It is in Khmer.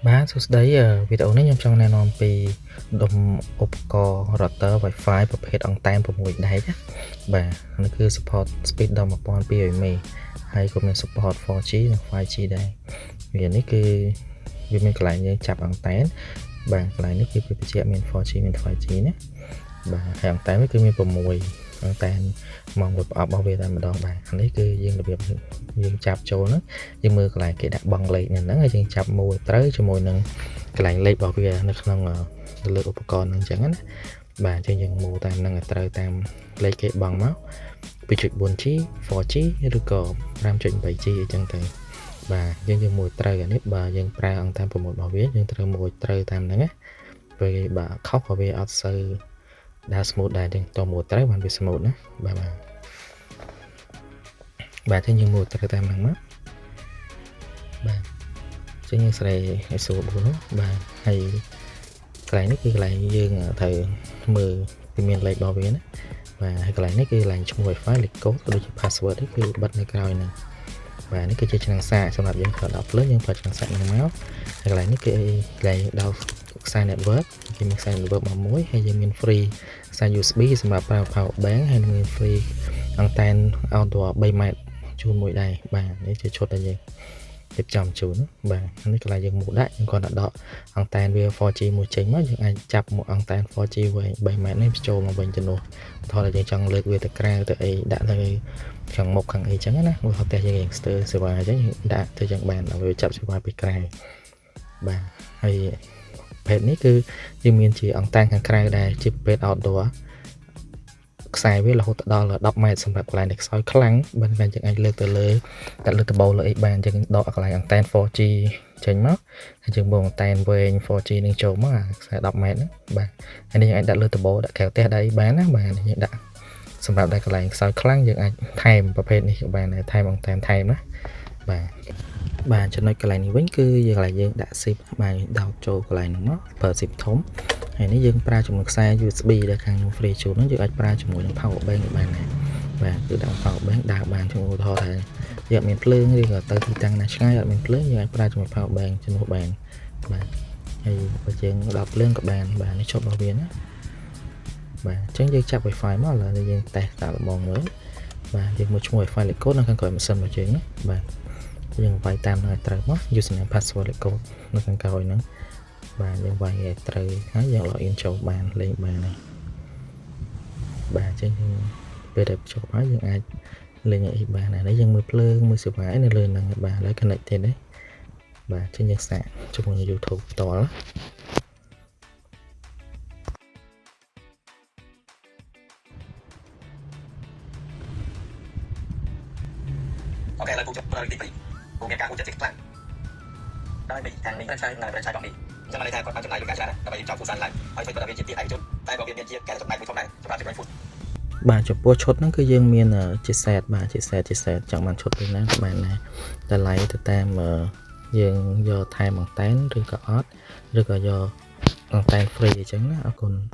បាទសួស្តីវីដេអូនេះខ្ញុំចង់ណែនាំពីដុំឧបករណ៍ router Wi-Fi ប្រភេទអង់តែន6ដែកណាបាទនេះគឺ support speed ដល់1200 MB ហើយក៏មាន support 4G និង 5G ដែរវានេះគឺវាមានកន្លែងយើងចាប់អង់តែនបាទកន្លែងនេះគឺវាបញ្ជាក់មាន 4G មាន 5G ណាបាទហើយអង់តែនវាគឺមាន6អង់តែនមកមួយប្រអប់របស់វាតែម្ដងបាទនេះគឺយើងរបៀបយើងចាប់ចូលហ្នឹងយើងមើលកន្លែងគេដាក់បង់លេខនៅហ្នឹងហើយយើងចាប់មួយត្រូវជាមួយនឹងកន្លែងលេខរបស់វានៅក្នុងទៅលើឧបករណ៍ហ្នឹងអញ្ចឹងណាបាទអញ្ចឹងយើងមូតាមហ្នឹងឲ្យត្រូវតាមលេខគេបង់មក 2.4G 4G ឬក៏ 5.8G អញ្ចឹងទៅបាទយើងយើងមួយត្រូវអានេះបើយើងប្រើអង់តែន6របស់វាយើងត្រូវមួយត្រូវតាមហ្នឹងណាពេលបើខុសក៏វាអត់សូវដើរ smooth ដែរអញ្ចឹងតមួយត្រូវបានវា smooth ណាបាទបាទបាទអញ្ចឹងយើងមួយត្រូវតាមហ្នឹងមកបាទអញ្ចឹងយើងស្រែឲ្យស្រួលបួនបាទហើយកន្លែងនេះគឺកន្លែងយើងត្រូវមើលវាមានលេខរបស់វាណាបាទហើយកន្លែងនេះគឺកន្លែងឈ្មោះ Wi-Fi លេខកូដក៏ដូចជា password នេះគឺបិទនៅក្រោយហ្នឹងបាទនេះគឺជាឆ្នាំងសាកសម្រាប់យើងប្រើដល់ភ្លើងយើងប្រើឆ្នាំងសាកហ្នឹងមកហើយកន្លែងនេះគឺកន្លែងយើងដោតខ្សែ network គេមានខ្សែ network មកមួយហើយយើងមាន free ខ្សែ USB សម្រាប់ប្រើ power bank ហើយនឹងមាន free អង់តែន outdoor 3ម៉ែត្រជូនមួយដែរបាទនេះជាឈុតដែលយើងរៀបចំជូនបាទនេះកន្លែងយើងមកដាក់យើងគ្រាន់តែដកអង់តែនវា 4G មួយចេញមកយើងអាចចាប់មកអង់តែន 4G វែង3ម៉ែត្រនេះចូលមកវិញជំនួសថតតែយើងចង់លើកវាទៅក្រៅទៅអីដាក់ទៅខាងមុខខាងអីចឹងណាឧទាហរណ៍ផ្ទះយើងយើងស្ទើរសេវាអញ្ចឹងយើងដាក់ទៅចឹងបានឲ្យវាចាប់សេវាពីក្រៅបាទហើយប្រភេទនេះគឺយើងមានជាអង់តែនខាងក្រៅដែរជាប្រភេទ outdoor ខ្សែវារហូតដល់10ម៉ែត្រសម្រាប់កន្លែងដែលខ្សោយខ្លាំងបើមិនយើងអាចលើកទៅលើដាក់លើដបូលលើអីបានយើងដកកន្លែងអង់តែន 4G ចេញមកហើយយើងបងអង់តែនវែង 4G នឹងចូលមកអាខ្សែ10ម៉ែត្រហ្នឹងបាទហើយនេះយើងអាចដាក់លើដបូលដាក់ក្រៅផ្ទះដៃបានណាបាទនេះយើងដាក់សម្រាប់ដាក់កន្លែងខ្សោយខ្លាំងយើងអាចថែមប្រភេទនេះក៏បានដែរថែមអង់តែនថែមណាបាទបាទចំណុចកន្លែងនេះវិញគឺយើងកន្លែងយើងដាក់ SIM បាទដោតចូលកន្លែងហ្នឹងមកប្រើ SIM ធំហើយនេះយើងប្រើជាមួយខ្សែ USB ដែលខាងខ្ញុំ free ជូនហ្នឹងយើងអាចប្រើជាមួយនឹង power bank ក៏បានដែរបាទគឺដាក់ power bank ដើរបានជាឧទាហរណ៍ថាយើងអត់មានភ្លើងឬក៏ទៅទីតាំងណាឆ្ងាយអត់មានភ្លើងយើងអាចប្រើជាមួយ power bank ជំនួសបានបាទហើយបើយើងដល់ភ្លើងក៏បានបាទនេះជប់របស់វាណាបាទអញ្ចឹងយើងចាប់ Wi-Fi មកឥឡូវនេះយើងតេស្តតាមលបងមើលបាទយើងមកឈ្មោះ Wi-Fi លេខកូដនៅខាងក្រោយម៉ាស៊ីនរបស់យើងណាបាទយើងវាយតាមនឹងឲ្យត្រូវមក username password លេខកូដនៅខាងក្រោយហ្នឹងបាទយើងវាយឲ្យត្រូវហើយយើង login ចូលបានលេងបានហើយបាទអញ្ចឹងយើងពេលដែលភ្ជាប់ហើយយើងអាចលេងអីបានហើយយើងមើលភ្លើងមើលសេវានៅលើហ្នឹងបាទឥឡូវ connect ទៀតទេបាទអញ្ចឹងយើងសាកជាមួយនឹង YouTube ផ្ទាល់ OK ឥឡូវពូចុះប្រើទី2ពូមានការហួចចិត្តជាខ្លាំងដោយមិនខាងនេះប្រឆាយនៅប្រឆាយបងនេះអញ្ចឹងបានន័យថាគាត់បានចំណាយលុយកាក់ច្រើនដើម្បីចង់ហ្វូសានឡើងហើយធ្វើបើវាជាទីឯកជនតែក៏វាមានជាការចំណាយមួយធំដែរសម្រាប់ជំរុញហ្វូ បាទចំពោះឈុតហ្នឹងគឺយើងមានជា set បាទជា set ជា set ចង់បានឈុតពេលណាក៏បានដែរតម្លៃទៅតាមយើងយកថែមអង់តែនឬក៏អត់ឬក៏យកអង់តែន free អញ្ចឹងណាអរគុណ។